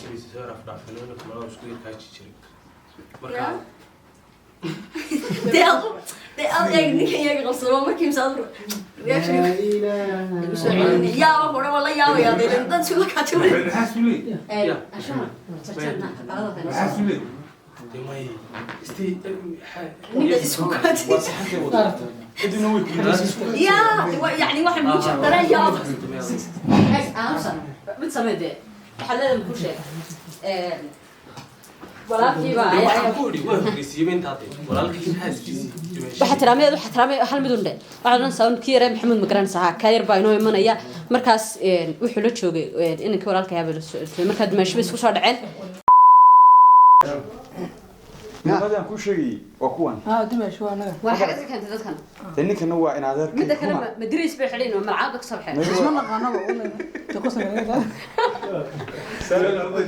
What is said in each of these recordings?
Jiray soo afdhaafin inuu malaa isku yar kaaji jiray marka. Dee adu dee ad eeg, ninkan iyaga qabsado markii mise adu reaction igu soo celinay, yaaba hore waa la yaabaya dee dad isku la kaajo. Maxaa suley? Maxaa suley? Dee may istii. Ninka isku kaaji. Waa saxantay wada kadibna way ku yaa yani waxay muujin dareen yaab. Aamusa, mid samee dee, waxaad leedahay ku sheeg walaalkiiba. Dee waxaan ku idhi waa horreysiiyey intaa dee walaalkii xaaskiisii. Waxaa tiraamay, waxaa tiraamay hal mid un dhe, waxaad odhanaysaa un kii yaree Maxamuud, ma garanaysaa? Ha, kaa yar baa inoo imanaya. Markaas wuxuu la joogay inankii walaalka yaabay la socotay, markaa dimaashi bay isku soo dhaceen. Nimadii aan kuu sheegayay waa kuwan. Haa, dimash waa anaga. Waa xagga ka keentay dadkan? Dee ninkana waa in adeerkay. Midda kale, ma dirays bay xidhayn oo malcaabda kasoo baxeen? Isma naqaanaba de, qosolka naga daa.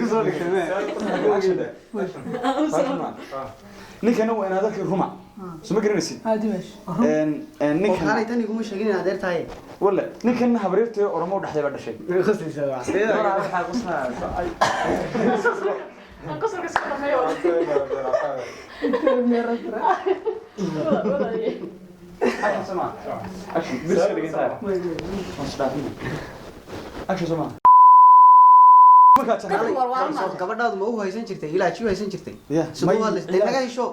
Kusoo dhigtay. Ninkana waa in adeerkay ruma, soo ma garanaysid? Haa, dimash. Ninkan Kaalay, tan iguma sheegin in adeer tahay. Wale ninkan habaryartay Oromo u dhexday baa dhashay. Waxaa qoslaysaa. Qosolka isku dhameeyo. Action soo maa? Action biriska dhigan tahay. Action soo maa? Markaa Dadka warwaaran maaha. Gabadhaadu ma u haysan jirtay ilaaji u haysan jirtay? Ya. Siduu u hadlaysay? Dee naga hesho.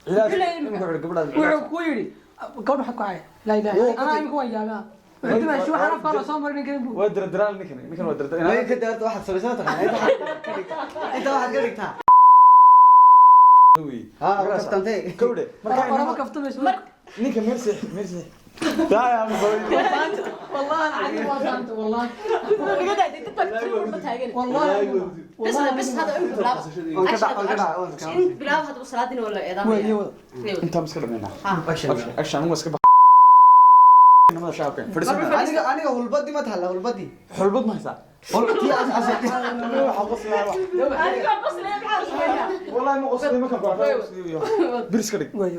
Cilaaj imika wuxuu gabadhaadu. Wuxuu ku yidhi gabadh waxaad ku caya laa ilaaha, anaa imika waan yaabaa. Wuxuu dimash waxaan afkaala soo marin karin buu. Waa dardaraal ninkan, ninkan waa dardar. Way ka daarta, waxaad samaysan taqaanaa inta waxaad ka dhigtaa. Haa, kaftantay. Kawdhe markaa Orama inama kaftamayso. Ninka meel seex, meel seex daaya ama والله العظيم waa saanta والله. Naga daayay, dad baa walba taagan. والله. بس بس هذا imika bilaaba. Waan ka dhac- waan ka dhac- waan ka dhac. In bilaaba hadaba, salaadina waa la eedaamaya. Way wada. Intaan iska dhameynaa. Action. Action, action, anigu waa iska inamada shacabka fadhiisan. Aniga hulbadii ma tahala hulbadii? Xulbad ma haysaa? Tii as as. Waxa qoslaa wax. Aniga qoslaya, maxaa sameeyaa? Wallahi ma qoslay, ma kan bir iska dhig. Way.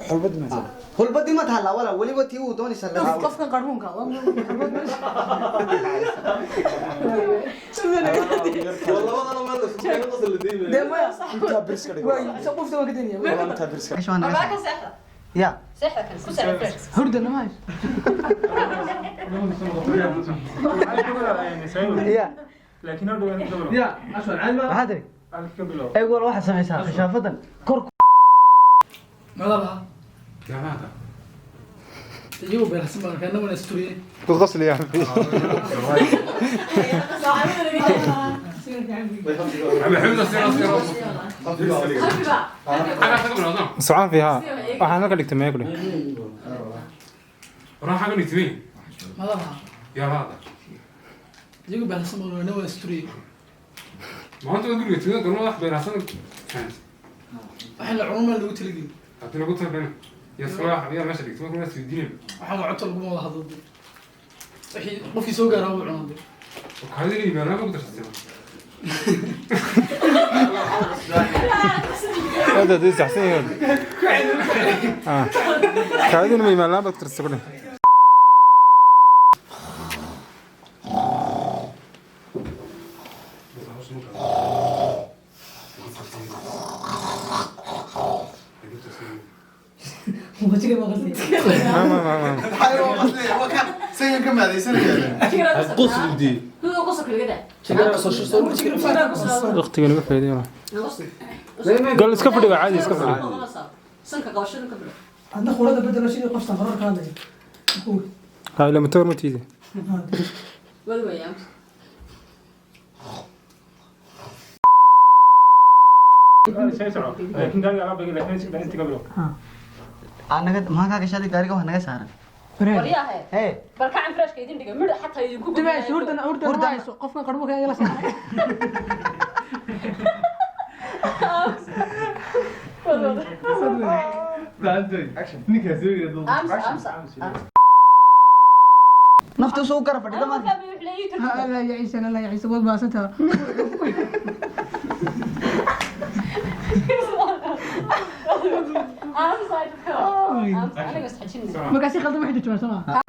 Xulbad ma haysaa? Hulbadii ma tahala wala weliba tii uu doonaysa la. Qofkan qarmuunka. Dee maya. Intaa bir iska dhig. Way qofta waan ka daynaya. Wallahi intaa bir iska dhig. Arbaa ka seexda. Ya. Seexda kan ku seexda fresh. Hurda nama hayso. Ya. Ya, ashwan caadi ma. Maxaa tiri? Eeg wal, waxaad samaysaa khishaafadan kor. Madaba. Iyagu beersan baan arkay, annaguna isturiyey. Ku qosliyaa. Socon fiiha waxaan halka dhigtay mee ku dhig. Madaba. Iyagu beersan baan arkay, annaguna isturiyey. Waxaa la cunuma lagu talagelin. Waxaan waa cunto laguma wada hadlo. Wixii qofkii soo gaaraa wuu cunaa. Hada dii saxsan yahay. Ah. Kaadina ma imaan labaad karsa ku dhig. Wajiga ma qasdi. Ma ma ma. Saygan ka maadaysanaya. Huwa qosolka laga daa. Waqtiga naga faa'iideeyo. Gal iska fadhi, waa caadi, iska fadhi. Sanka qabashada ka bilow. Adna khurada bedelo sidii qoftan horar ka hadlaya. Ha ila matoor ma tiidi. Wada weeyaan. Anaga maxaa kaa gashaday gaariga wax naga saaran? Waryahe. Hee. Bal kacan freshka idin dhiga midh xataa idinku. Dimash hurdan hurdan ma hayso, qofkan qarmuunka ayaa la saaray. Amsa, amsa. Nafta soo gara fadhida maanta. Markaa wuxuu leeyahay turkiga. Allah ya ciise, Allah ya ciise, waad mahadsantahay. Amsa, amsa, aniga isxajinaysa. Markaa si khaldan waxay turjumaan soo maaha.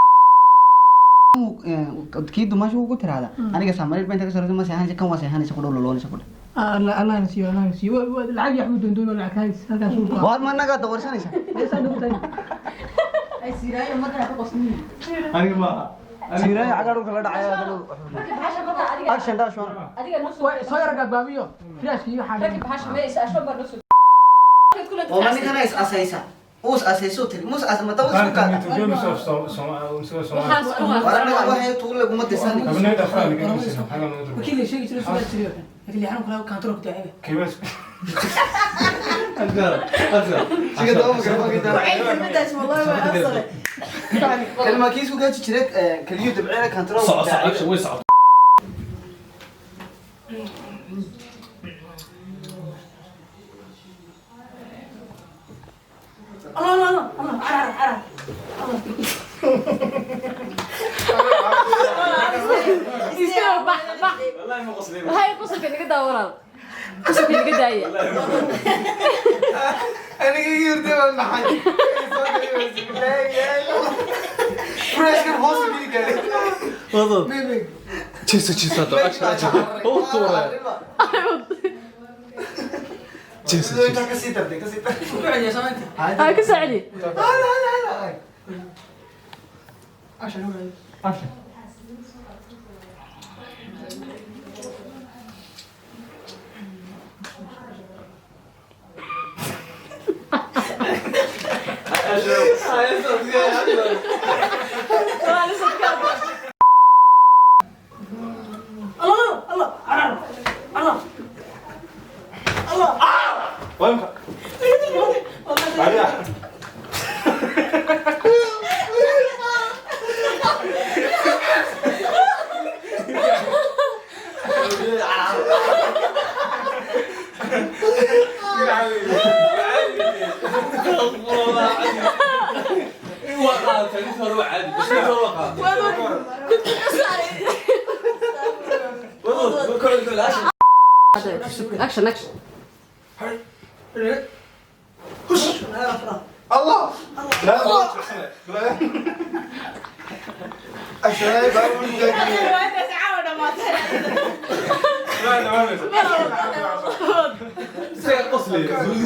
Kii dumaashu ugu tiraahda aniga saamariir baa inta ka sarreysa, ma seexanaysa, kan waa seexanaysa, ku dhow loloonaysa ku dhow. Allah, Allah na siiyo, Allah na siiyo. Lacag yaxbuu doondoon, lacag hays halkaas uu Waad ma nagaa dawarsanaysa? Ay siiraayo markaa ku qosniin. Aniga maaha. Siiraayo cagaa dhulka la dhacaya. Bahasha markaa adiga Action dash one. Adiga noo soo Soo yara gaabgaabiyo firaashkii waxaa Raki bahasha meesha ashwa baa noo soo. Oo ma ninkana is asaysa, uus asayso tiri mus as mata us ku kaada. Waxaas dhan waa War anaga waxay tuugle laguma dirsan. Wakiil la sheegi jiray sugaa jiray laakiin leexan kula kantarool ku daacay. Siga daba mikrofoonka intaa. Kelmadaas wallahi waa asale. Kalma kiis ku gaaji jiray kaliyu dabceena kantarool. Allah, Allah, Allah, Allah, carar, carar. Iska bax bax. Wallahi ma qosleen. Waxay qosolka naga daa walaal. Qosolka naga daaya. Aniga iga hurtay baan naxay. Freshkan hoos u geli gaaray. Jiisa jiisa hadda action action oo tuuraya. Jiisa jiisa. Intaa kasii dartay, kasii dartay. Ku celiya samaynta. Ha ku soo celi. Hala, hala, hala. Action. Action. Allah, Allah, carar, Allah, Allah. Waimka. Arya. Action action. Allah! لا لا. Asharay baa u gaagay. لا لا.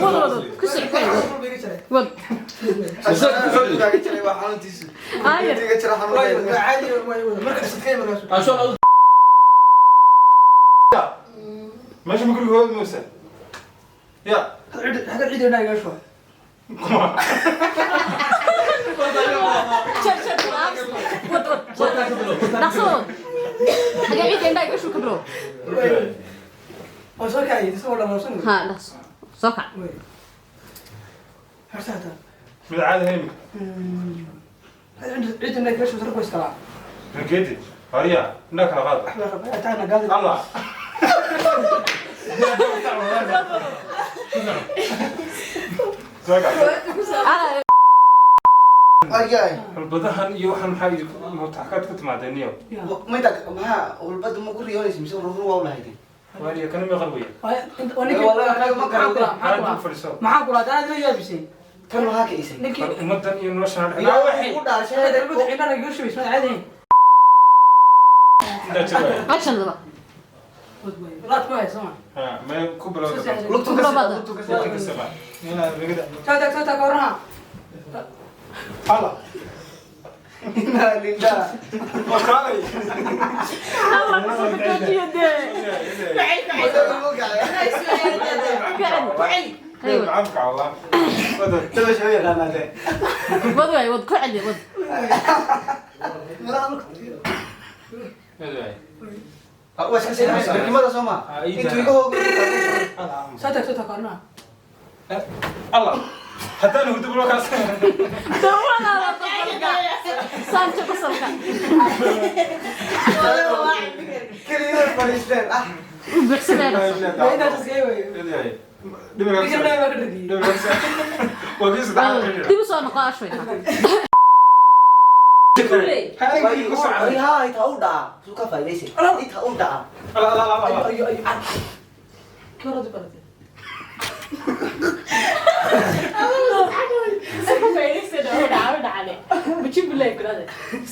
Wad wad ku soo celi. Wad. Asharay baa u gaagay jiray waa xanuuntiisu. Aayar. Intiga jira xanuun. Caadi marka sadkay markaas. ماشي ممكن هو موسى يا Xagga ciideena iga shuba. Jar jar wad wad. Dhaqso wad. Xagee ciidda indhaha iga shubka bilow. Oo soo kacay isagoo dhammaysan. Ha dhaqso. Soo kac. Horta hada. من العادة هيمك. Ciideena iga shuba sarku iskala. ركيتي هريا نكره غاضب. Taana gaadi. الله. Ala. Ayay. Xulbadahan iyo waxaan maxaa mutaxakaad ku timaadeen niyo? Minta maxaa hulbada ma ku riyoonaysa mise ruru waa u lahaydeen? Waaliya kana meeqal weya. Maxaa Fadhiso. kula taana la yaabisay? Kan waxaa ka isay. Ninkii Ummadan iyo noloshan Ilaa waxay u dhaarshay. dalbada ciidana iga shubays ma caadi. Action daba. Laad ku hayso ma. Ma ku bilowda. Lugtu ka Bilowda. lugtu ka Lugta ka saba. Inaa nagada. Soo tag, soo tag oraha. Allah. Inna lillaah. Wakaalay. Allah ku soo joojiyo dee. Ku celi. Aywa. عمك والله. Taba shabiya qaanaatee. Wad waay wad ku celi wad. Waa iska seexanaysaa. Barkimada soo ma. Intuu iga hoogo. Soo tag, soo tag oraha. Allah. Haddaan hurdo bulakaas. Walaal qosolka. Saanjo qosolka. Keliya fadhiisteen. Ah. U buuxsamee dhaqso. Inta iska way. Ninkii baa ka dhigay. Dib u soo noqo ashway. Kuley. Haa, intaa u dhaca. Suu ka faa'iidaysay. Intaa u dhaca. Ayo ayo. Kala baratay. Soo faa'iidaysta dhaw dhaw dhacale. Mujin bilay kulade.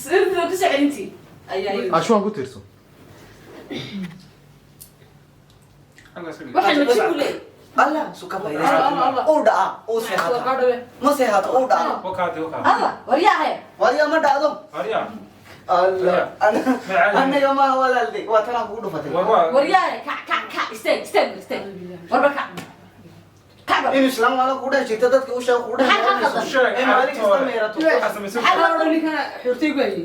Sirta ku soo celintii. Ayaa Ashuwan ku tiirso. Halkaas ka dhig. waxaan ma jin leeyahay. Allah suka faydaysta. Uu dhaca, uu seexata. Ma seexato, uu dhaca. Wakaati, wakaati. Alla waryaahe. Wadiga ma dhacdo. Arya. Allah. Anaga maaha walaalde. Waa tanaa kugu dhufatay. War waa. Waryaahe, kac kac kac, istaag istaag istaag, warba kac kac ba. Inuu islaam waala kugu dhex jirto, dadka u sheeg kugu dhex Maxaa ka meeranayso. qaldan? Sheeg. Ee maalin kasta meerato. Waxaa samaysan. Maxaa loo ninkana xurtay ku hayay?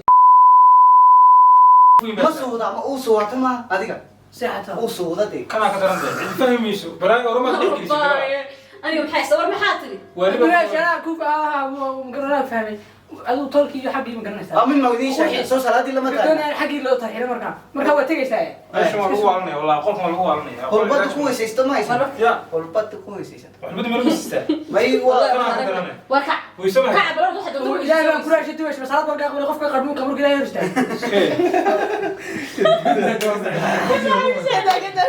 Ma suuda, ma uu suudato maaha adiga. Seexata. Uu suuda dee. Kanaa ka daran dee. Cid fahmayso. Baraaga oroma dhex geliso. Baaye. Aniga maxay sawir maxaa tiri? Waliba. Dumaashi anaa ku ah magaranaa fahmay. Aduu tolkii iyo xaggii ma garanaysaa. Waa mid ma idiin sheegay. Soo salaadii lama taagna. Doonaan xaggii loo tarxilo markaa. Markaa waa tegaysaa. Meeshan waa lagu waalanaya, wallahi qolkan waa lagu waalanaya. Qolbada ku weysaysto ma haysan. Ya. Qolbada ku weysaysan. Waxbada meel ma May waa Kanaa ka daranaya. War kac. Weyso ma Kac balor waxa doonta. Ilaahay baan ku raashay dumaashi masalaad barkaa aqbalay qofka qarmuunka marka Ilaahay hor istaagay. haysaa.